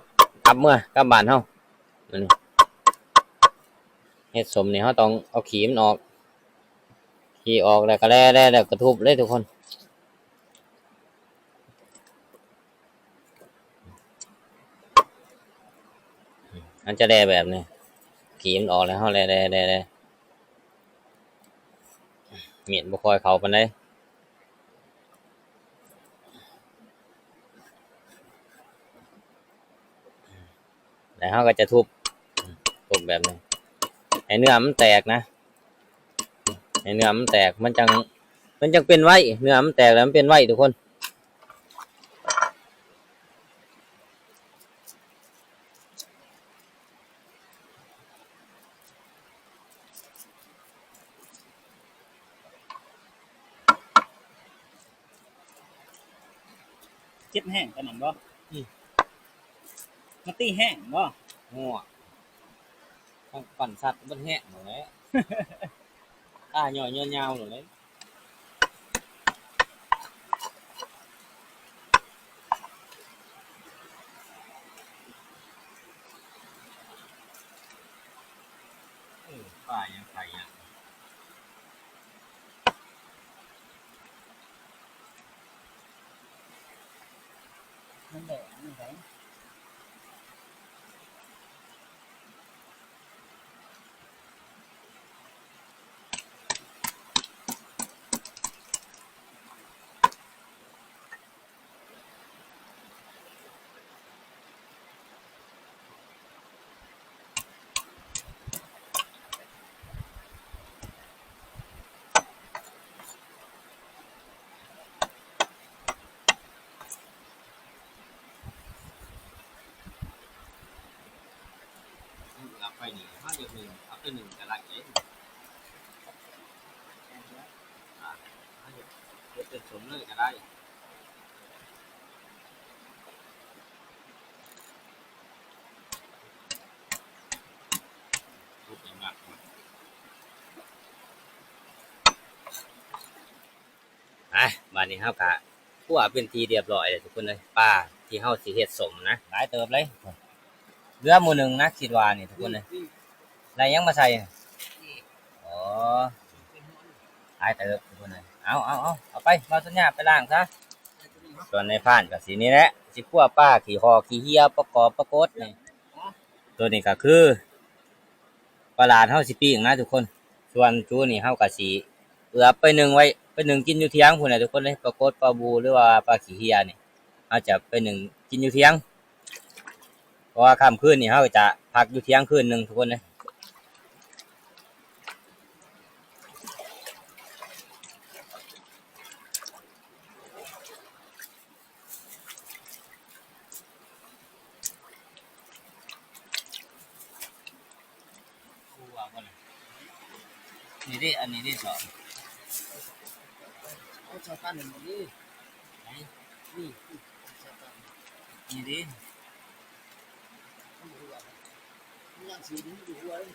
ກັບເມືອ ກັບບ້ານເຮົາ. ບາດນີ້ເຮັດສົ້ມນີ້ເຮົາຕ້ອງເອົາຂີ້ມັນອອກ ຂີ້ອອກແລ້ວກະແຫຼະໆ ແລ້ວກະທຸບເລີຍທຸກຄົນ. ມັນຈະແຫຼະແບບນີ້ ຂີ້ມັນອອກແລ້ວເຮົາແຫຼະໆໆ ມີດບໍ່ຄ່ອຍເຂົ້າປານໃດ. ແລ້ວເຮົາກໍຈະທຸບ ທຸບແບບນີ້ ໃຫ້ເນື້ອມັນແຕກນະ ໃຫ້ເນື້ອມັນແຕກ ມັນຈັ່ງ ມັນຈັ່ງເປັນໄວ. ເນື້ອມັນແຕກແລ້ວມັນເປັນໄວທຸກຄົນ. ເຈັບແຮງປານນັ້ນບໍ່? ອືມ ມາຕີແຮງບໍ່? ໂອ້ ທາງປັ່ນສັດມັນແຮງໂລດແຫຼະ ຕາຍ້ອຍຍາວໆໂລດແຫຼະ. ເອີ ປາຫຍັງ ປາຫຍັງ ມັນແຫຼະ ມັນແຫຼະ. ເອົາໄປນີ້ ເຮົາຢາກໜຶ້ງ ເອົາໄປໜຶ້ງກໍໄດ້ເດ້ ອ່າ ເຮົາຢາກເຮັດເປັນສົ້ມເລີຍກໍໄດ້. ອ່ະ ບາດນີ້ເຮົາກະຂົ້ວເປັນທີ່ຮຽບຮ້ອຍແລ້ວທຸກຄົນເອີຍ ປາທີ່ເຮົາຊິເຮັດສົ້ມນະ ຫຼາຍເຕີບເລີຍ ເຫຼືອໝູ່ໜຶ່ງນະ ຄິດວ່ານີ້ທຸກຄົນເອີຍ. ໄດ້ຫຍັງມາໃສ່? ອໍ ຫຼາຍເຕີບທຸກຄົນເອີຍ. ເອົາ ເອົາ ເອົາ ເອົາໄປ ບ່າວສັນຍາໄປລ້າງຊະ. ສ່ວນນາຍພານກໍຊິນີ້ແຫຼະ ຊິຂົ້ວປາຂີ້ຫອກຂີ້ເຫື່ອ ປາກອບ ປາກົດນີ້. ໂຕນີ້ກໍຄືປາຫຼາດເຮົາຊິປີ້ງນະທຸກຄົນ. ສ່ວນໂຕນີ້ເຮົາກໍຊິເອືອບໄປໜຶ້ງໄວ້ ໄປໜຶ້ງກິນຢູ່ຖຽງພຸ້ນແຫຼະທຸກຄົນເອີຍ. ປາກົດ ປາບູ ຫຼືວ່າປາຂີ້ເຫື່ອນີ້ ເຮົາຈະໄປໜຶ້ງກິນຢູ່ຖຽງ ເພາະວ່າຄ່ຳຄືນນີ້ເຮົາຈະພັກຢູ່ຖຽງຄືນໜຶ່ງທຸກຄົນເອີຍ. นี่เด้ อันนี้เด้ สอง เอาสองพันหนึ่งนี่ ไหน นี่ นี่เด้ มันอยู่หัว มันยังสีนี้อยู่หัวเลย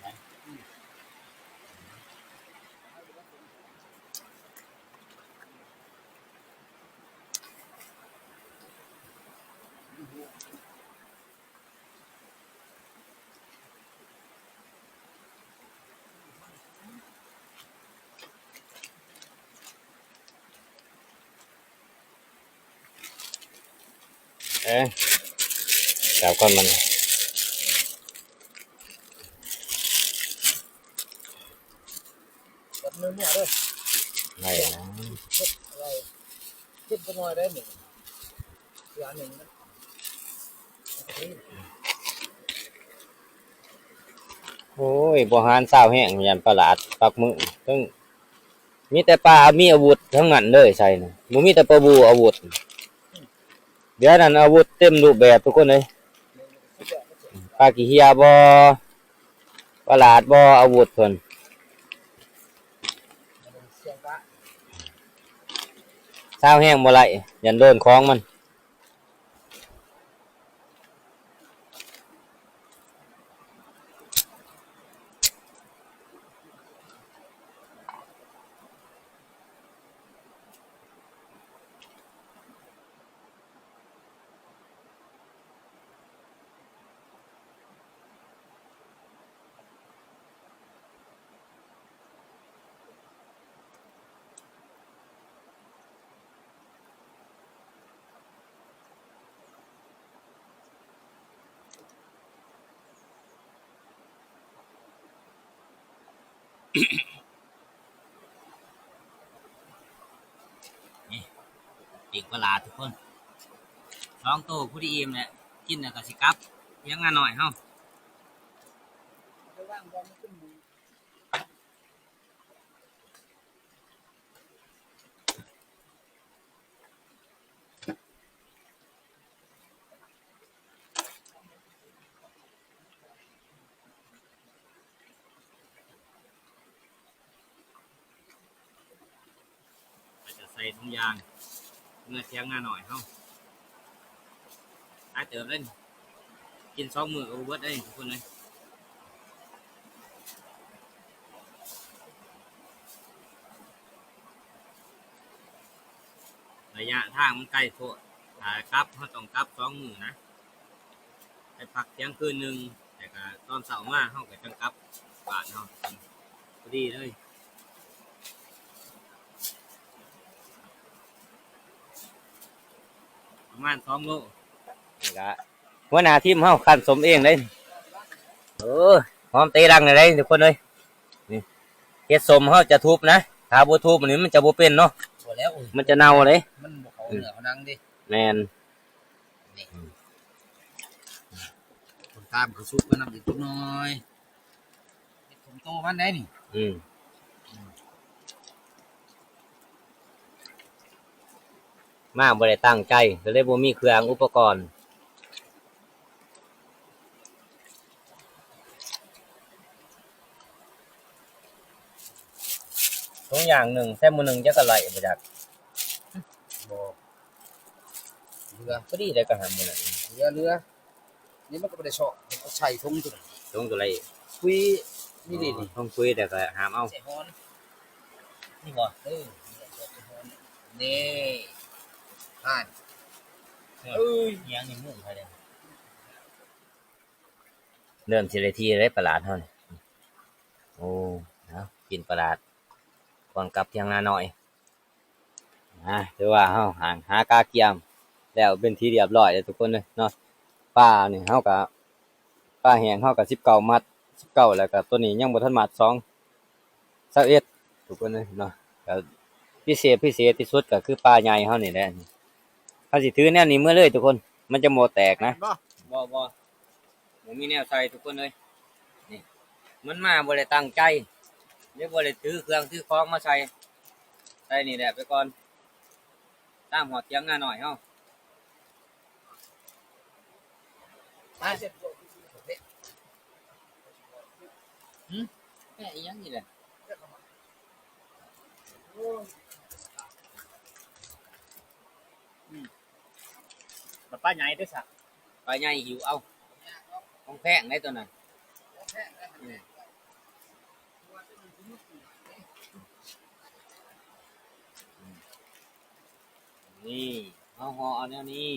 ไหน อืม ເອີ ຈັບກ່ອນມັນ ແບບເນື້ອໆເດີ ໄດ້ນະ ເຮັດອະໄລ ເຮັດຈັກໜ່ອຍໄດ້ນີ້ ເທື່ອໜຶ່ງນະ ໂອ້ຍ ບໍ່ຫານຊາວແຮງ ຢ້ານປາຫຼາດປັກມື ເທິງ ມີແຕ່ປາມີອາວຸດທັງນັ້ນເລີຍ ໃສ່ນະ ບໍ່ມີແຕ່ປາບູອາວຸດ. ດຽວນັ້ນອາວຸດເຕັມຮູບແບບທຸກຄົນເອີຍ. ປາຂີ້ເຫື່ອບໍ່ ປາຫຼາດບໍ່ ອາວຸດເພິ່ນ. ຊາວແຮງບໍ່ໄຫຼ ຢ້ານໂດນຂອງມັນ. ນີ້ ປີກປາຫຼາດທຸກຄົນ ສອງໂຕພໍດີອີ່ມແຫຼະ ກິນແລ້ວກໍຊິກັບ ທຽງນານ້ອຍເຮົາ. ເຂົາຈະໃສ່ຖົງຢາງ ເມືອທຽງນານ້ອຍເຮົາ. ຫຼາຍເຕີບເດ້ ກິນສອງມື້ກໍບໍ່ເບິດເດ້ທຸກຄົນເອີຍ. ໄລຍະທາງມັນໄກໂພດ ຖ້າກັບ ເຮົາຕ້ອງກັບສອງມື້ນະ ໄປພັກທ່ຽງຄືນໜຶ່ງ ແລ້ວກະຕອນເຊົ້າມາເຮົາກໍຈັ່ງກັບບ້ານເຮົາ ພໍດີເລີຍ. ປະມານສອງໂລ ນີ້ກະຫົວໜ້າທີມເຮົາຄັ້ນສົ້ມເອງເດ້. ໂອ້ ຫອມເຕະດັງເດ້ທຸກຄົນເອີຍ. ນີ້ ເຮັດສົ້ມເຮົາຈະທຸບນະ ຖ້າບໍ່ທຸບນີ້ມັນຈະບໍ່ເປັນເນາະ ບໍ່ແລ້ວ ມັນຈະເນົ່າເດ້ ມັນບໍ່ເຂົ້າເນື້ອເຂົ້າໜັງເດ້. ແມ່ນ ນີ້ ອືມ ຕົ້ນຕາມກໍສຸກໄປນຳອີກຈັກໜ່ອຍ ເຮັດຖົມໂຕມັນໄດ້ນີ້. ອືມ ມາບໍ່ໄດ້ຕັ້ງໃຈ ກໍເລີຍບໍ່ມີເຄື່ອງອຸປະກອນ. ຖົງຢາງໜຶ່ງ ໃສ່ໝູ່ໜຶ່ງຈັກກະໄຫຼບໍ່ຈັກ. ບໍ່ ເຫຼືອ ພໍດີໄດ້ກະຫາໝູ່ນັ້ນ ເຫຼືອ ເຫຼືອ ນີ້ມັນກໍບໍ່ໄດ້ຊອກ ເອົາໃສ່ຖົງໂຕນັ້ນ ຖົງໂຕໄຫຼ ປຸຍ ນີ້ເດ້ນີ້ ຖົງປຸຍແລ້ວກໍຫາມເອົາ ໃສ່ຫອນ ນີ້ບໍ່ ເອີ ນີ້ແຫຼະ ໃສ່ຫອນ ນີ້ ຫັ້ນ ເອີຍ ຫຍັງນີ້ ມຸ້ງໃຜເດ້. ເລີ່ມຊິໄດ້ທີ່ແລ້ວປາຫຼາດເຮົານີ້. ໂອ້ ເອົາ ກິນປາຫຼາດກ່ອນກັບທຽງນານ້ອຍ. ອ່າ ຖືວ່າເຮົາຫາ ຫາກາກຽມແລ້ວເປັນທີ່ລຽບຮ້ອຍແລ້ວທຸກຄົນເອີຍເນາະ. ປານີ້ເຮົາກະ ປາແຫ້ງເຮົາກະສິບເກົ້າມັດ ສິບເກົ້າ ແລ້ວກະໂຕນີ້ຍັງບໍ່ທັນມັດສອງ ຊາວເອັດ ທຸກຄົນເອີຍເນາະ. ກະພິເສດ ພິເສດທີ່ສຸດກະຄືປາໃຫຍ່ເຮົານີ້ແຫຼະ. ເຮົາຊິຖືແນວນີ້ເມືອເລີຍທຸກຄົນ ມັນຈະບໍ່ແຕກນະ. ບໍ່ ບໍ່ ບໍ່ມີແນວໃສ່ທຸກຄົນເອີຍ. ນີ້ ມັນມາບໍ່ໄດ້ຕັ້ງໃຈ ເລີຍບໍ່ໄດ້ຖືເຄື່ອງຖືຂອງມາໃສ່ ໃສ່ນີ້ແຫຼະໄປກ່ອນ ຕາມຮອດຖຽງນານ້ອຍເຮົາ. ຫຶ ແກະອີ່ຫຍັງນີ້ແຫຼະ. ອືມ ບັດປາໃຫຍ່ເດ້ຊະ ປາໃຫຍ່ຫິວເອົາ ຂອງແພງເດ້ໂຕນັ້ນ. ອືມ ນີ້ ເຮົາຫໍ່ເອົາແນວນີ້.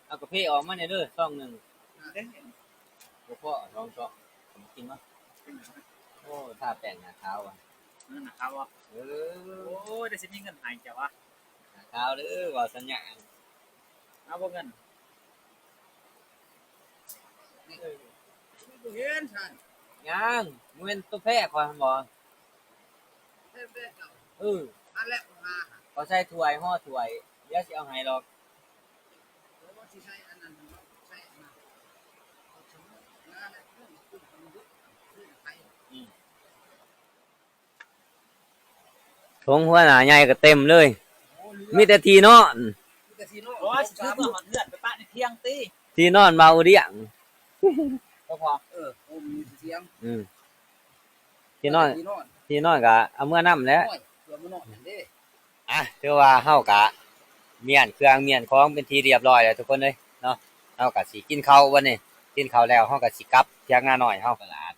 ເອົາກາເຟອອກມາແດ່ເດີ ຊອງໜຶ່ງ. ບໍ່ພໍ ສອງຊອງ ກິນບໍ່? ໂອ້ ທາແປ້ງໜ້າຂາວວ່າ. ເອີ ໜ້າຂາວບໍ່? ເອີ ໂອ້ຍ ໄດ້ຊິມີເງິນໃຫ້ເຈົ້າວະ. ໜ້າຂາວເດີ ເວົ້າສັນຍາ. ເອົາບໍ່ເງິນ? ເອີ ບໍ່ເຫັນຊັ້ນ. ຍັງ ບໍ່ແມ່ນໂຕແພ້ຂ້ອຍຫັ້ນບໍ່? ແພ້ ແພ້ເຈົ້າ. ເອີ ອັນແລະ ຂ້ອຍໃສ່ຖ້ວຍ ຫໍ່ຖ້ວຍ ດຽວຊິເອົາໃຫ້ດອກ. ໂອ້ ອືມ ຖົງຫົວໜ້າໃຫຍ່ກໍເຕັມເລີຍ ມີແຕ່ທີ່ນອນ ມີແຕ່ທີ່ນອນ ໂອ້ຍ ຊື້ເມືອຮອດເຮືອນໄປປະໃນຖຽງຕິ ທີ່ນອນເບົາດຽງ ເອີ ໂຮມຢູ່ຖຽງ ອືມ ທີ່ນອນ ທີ່ນອນ ທີ່ນອນກໍເອົາເມືອນຳແຫຼະ ໂອ້ຍ ເພື່ອມານອນນັ້ນເດ້ ອ່ະ ຖືວ່າເຮົາກະມ້ຽນເຄື່ອງມ້ຽນຂອງເປັນທີ່ຮຽບຮ້ອຍແລ້ວທຸກຄົນເອີຍເນາະ ເຮົາກະຊິກິນເຂົ້າບັດນີ້ ກິນເຂົ້າແລ້ວເຮົາກະຊິກັບຖຽງນານ້ອຍເຮົາ ຕະຫຼາດ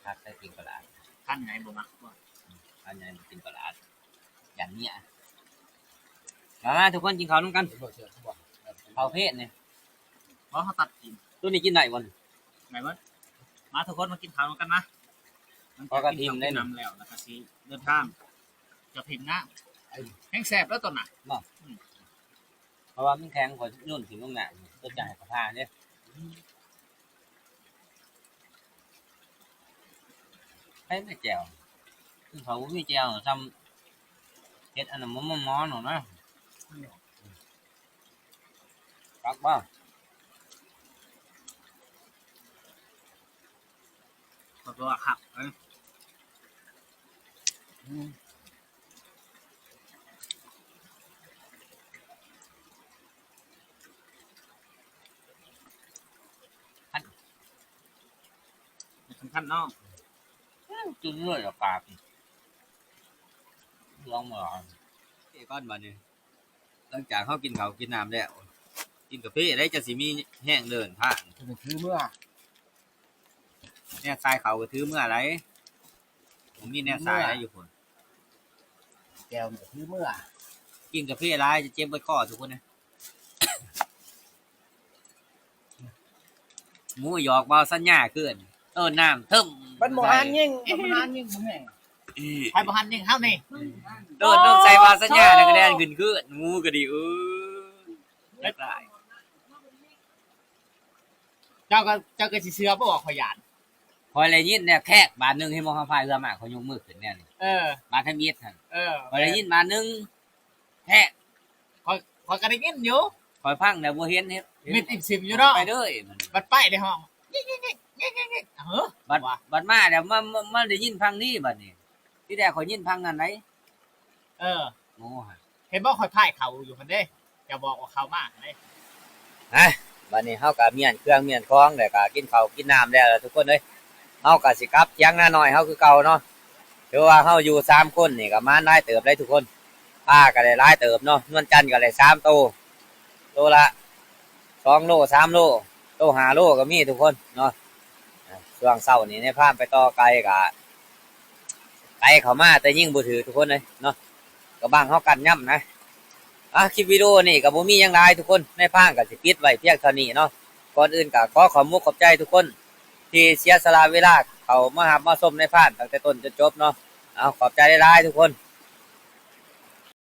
ຄັກໃສ່ກິນຕະຫຼາດ ຄັນໃຫຍ່ບໍ່ມັກບໍ່ ຄັນໃຫຍ່ບໍ່ກິນຕະຫຼາດ ຢ້ານເມຍ ມາໆ ທຸກຄົນກິນເຂົ້ານຳກັນ ເຂົ້າເພດນີ້ ບໍ່ ເຮົາຕັດກິນ ໂຕນີ້ກິນໄດ້ບໍ່ນີ້ ໄດ້ເບິດ ມາທຸກຄົນມາກິນເຂົ້ານຳກັນມາ ຫຼັງຈາກກິນເຂົ້າກິນນ້ຳແລ້ວ ແລ້ວກໍຊິເດີນທາງ ຈະຖິ້ມນ້ຳ ແຮງແຊບແລ້ວຕອນນັ້ນ ບໍ່ ອືມ ເພາະວ່າມັນແຂງ ຂ້ອຍໂຍນຖິ້ມລົງນ້ຳ ຕົວຈານກໍພາເດ້ ໃຜແມ່ແຈ່ວ ຄືເຂົາບໍ່ມີແຈ່ວ ຊ່ຳເຮັດອັນນັ້ນໝໍໆ ເນາະ ຄັກບໍ່ ເຂົາວ່າຄັກເອີຍ ອືມ ຄັນ ຄັນເນາະ ຈຶ່ງເລີຍອາກາດ ລອງມາ ເອ ກ່ອນບັດນີ້ ຫຼັງຈາກເຮົາກິນເຂົ້າກິນນ້ຳແລ້ວ ກິນກາເຟໄດ້ ຈັ່ງຊິມີແຮງເດີນທາງ ຖືເມືອ ແນວສາຍເຂົ້າກໍຖືເມືອໄດ໋ ບໍ່ມີແນວສາຍໄດ໋ຢູ່ພຸ້ນ ແຈ່ວກໍຖືເມືອ ກິນກາເຟຫຼາຍຈະເຈັບເບິດຄໍທຸກຄົນເອີຍ ໝູຫຍອກເບົາສັນຍາຄືນ ເອີ ນ້ຳເທິມ ມັນບໍ່ຫັນຍິງ ມັນບໍ່ຫັນຍິງບໍ່ແຮງ ໃຜບໍ່ຫັນຍິງເຮົານີ້ ໂດດລົງໃສ່ເບົາສັນຍາ ແລ້ວກໍແລ່ນຂຶ້ນຄືນ ໝູກໍດີ ເອີຍ ເລີຍຕາຍ ເຈົ້າກໍ ເຈົ້າກໍຊິເຊື່ອບໍ່ວ່າຂ້ອຍຢ້ານ ຂ້ອຍໄດ້ຍິນແນວແຄກບາດໜຶ່ງ ເຫັນບໍ່ ເຮົາພາຍເຮືອມາ ຂ້ອຍຍົກມືຂຶ້ນແນວນີ້ ເອີ ບາດທຳອິດຫັ້ນ ເອີ ຂ້ອຍໄດ້ຍິນບາດໜຶ່ງ ແທ້ ຂ້ອຍ ຂ້ອຍກໍໄດ້ຍິນຢູ່ ຂ້ອຍຟັງແລ້ວບໍ່ເຫັນ ເຫັນ ມິດອີກຊິມຢູ່ເນາະ ໄປເລີຍ ບັດໄປໄດ້ຮ້ອງ ງິກໆໆ ເອີ ບັດ ບັດມາແລ້ວ ມາ ມາ ມາໄດ້ຍິນຝັ່ງນີ້ບັດນີ້ ທີແລກຂ້ອຍຍິນຝັ່ງນັ້ນໃດ ເອີ ໂອ້ ເຫັນບໍ່ ຂ້ອຍພາຍເຂົ້າຢູ່ຫັ້ນເດ້ ຈະບອກວ່າເຂົ້າມາຫັ້ນເດ້ ຮະ ບັດນີ້ເຮົາກໍມ້ຽນເຄື່ອງມ້ຽນຂອງ ແລ້ວກໍກິນເຂົ້າກິນນ້ຳແລ້ວລະທຸກຄົນເອີຍ ເຮົາກໍຊິກັບຖຽງນານ້ອຍເຮົາຄືເກົ່າເນາະ ຖືວ່າເຮົາຢູ່ສາມຄົນນີ້ກໍໝານຫຼາຍເຕີບເດ້ທຸກຄົນ ປາກໍໄດ້ຫຼາຍເຕີບເນາະ ນວນຈັນກໍໄດ້ສາມໂຕ ໂຕລະສອງໂລ ສາມໂລ ໂຕຫ້າໂລກໍມີທຸກຄົນເນາະ ຊ່ວງເຊົ້ານີ້ນາຍພານໄປຕໍ່ໄກ່ກໍ ໄກ່ເຂົ້າມາແຕ່ຍິງບໍ່ຖືກທຸກຄົນເອີຍເນາະ ກະບັງເຮົາກັນຍຳນະ ອ່າ ຄລິບວິດີໂອນີ້ກໍບໍ່ມີຫຍັງຫຼາຍທຸກຄົນ ນາຍພານກໍຊິປິດໄວ້ພຽງເທົ່ານີ້ເນາະ ກ່ອນອື່ນກໍຂໍຂອບມຸກຂອບໃຈທຸກຄົນ ທີ່ເສຍສະຫຼະເວລາເຂົ້າມາຮັບມາຊົມນາຍພານຕັ້ງແຕ່ຕົ້ນຈົນຈົບເນາະ ເອົາ ຂອບໃຈຫຼາຍໆທຸກຄົນ.